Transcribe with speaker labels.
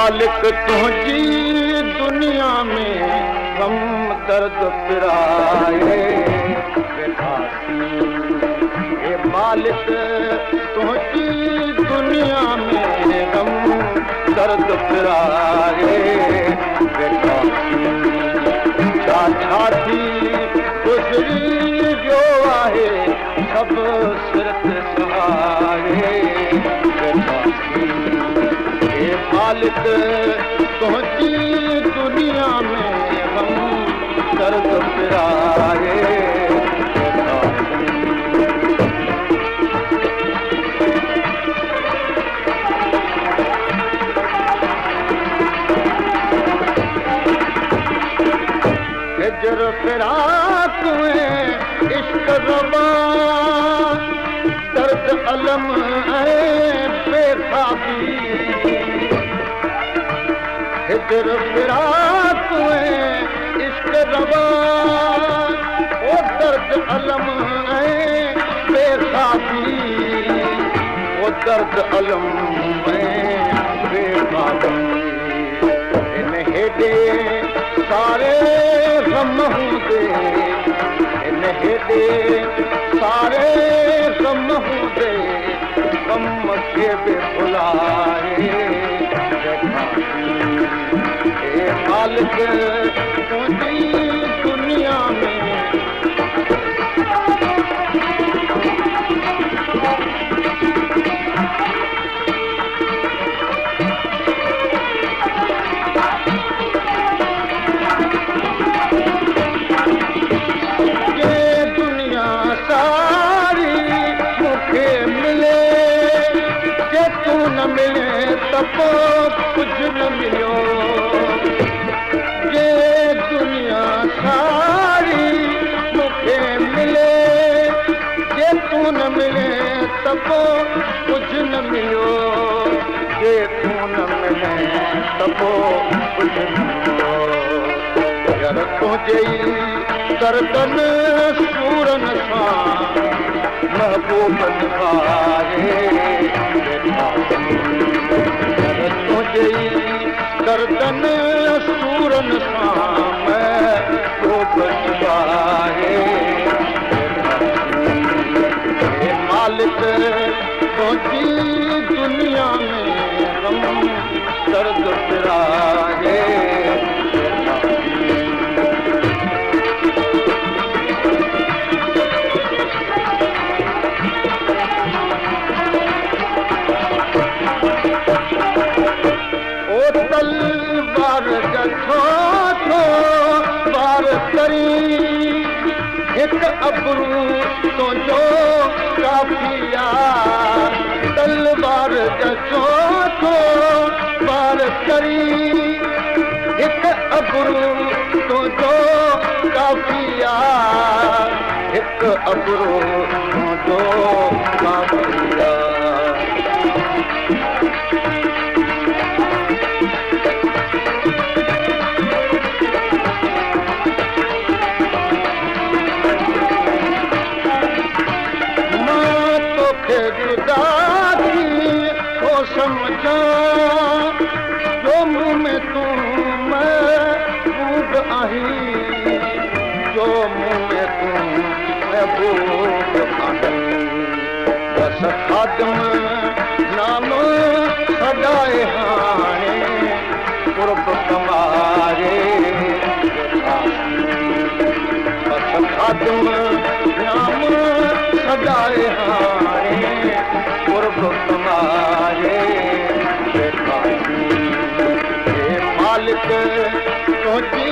Speaker 1: مالڪ تنهنجي دنيا ۾ غم درد پرائي ويٺاسين. اي مالڪ تنهنجي دنيا ۾ غم درد پرائي ويٺاسين. ڇا ڇا ٿي گذري ويو آهي سڀ سر تي سهاري ويٺاسين. اي مالڪ تنهنجي دنيا ۾ غم درد پرائي ويٺاسين. هجر فراق ۾ عشق ربان درد الم ۽ بيخوابي. هجر فراق ۾ عشق ربان او درد الم ۽ بيخوابي. او درد الم ۽ بيخوابي. هن هيڏي ساري غم هوندي، هن هيڏي ساري غم هوندي، غم کي به ڀلائي ويٺاسين. اي مالڪ تنهنجي دنيا ۾. جي دنيا ساري مون کي ملي، جي تون نه ملين ته پوء ڪجهه نه مليو. جي دنيا ساري مون کي ملي، جي تون نه ملين ته پوء ڪجهه نه مليو. جي تون نه ملين ته پوء ڪجهه نه مليو. يار تنهنجي ئي دردن سورن سان محبوب نڀائي ويٺاسين. يار تنهنجي ئي دردن سورن سان محبوب نڀائي ويٺاسين. اي مالڪ تنهنجي دنيا ۾ غم درد پرائي ويٺاسين. او تلوار جا ڇو ٿو وار ڪرين، هڪ ابرو تنهنجو ڪافي آ. تلوار جا ڇو ٿو وار ڪرين، هڪ ابرو تنهنجو ڪافي آ. هڪ ابرو تنهنجو ڪافي آ. مان توکي جدا ٿي ٿو سمجهان، جو مون ۾ تون محبوب آهين، جو مون ۾ تون محبوب آهين. بس خادم نام سڏائي هاڻي قرب ڪماري ويٺاسين. بس خادم نام سڏائي هاڻي قرب ڪماري ويٺاسين. اي مالڪ تنهنجي